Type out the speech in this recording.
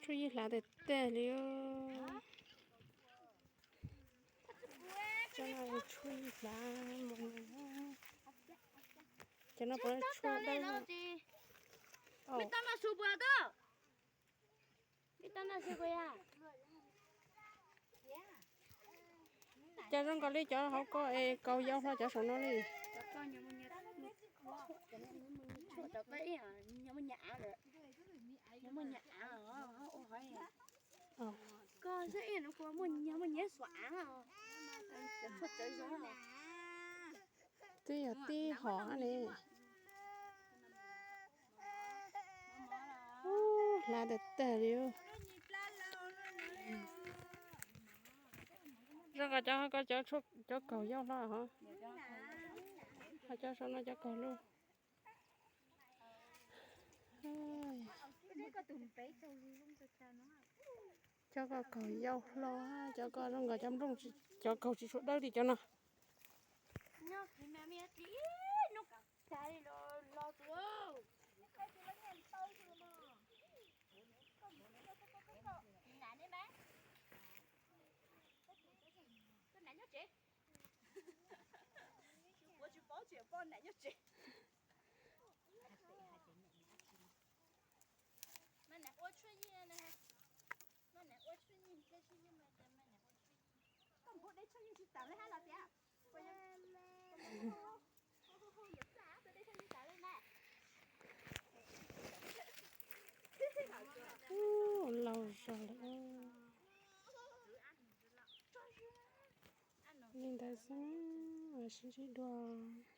Tshuaj yij hlav tag tag li. Cov no tshuaj yij hlav mus. Cov no puas tshuaj dawb? Cas zoo nkaus li cov hauv ko es kaus yau hlo cov saum no li. Twb yog tib hom ne. Hlav tag tag li. Zoo nkaus cov ko, cov kaus yau hlo hov. Ho cov saum no cov kaus luj. Cov ko kaus yau hlo, cov ko zoo nkaus cov nplooj, cov kaus tsis tshua dawb li cov no. Ub, laus zog lawm. Li ntawd xwb, sib ntsib dua.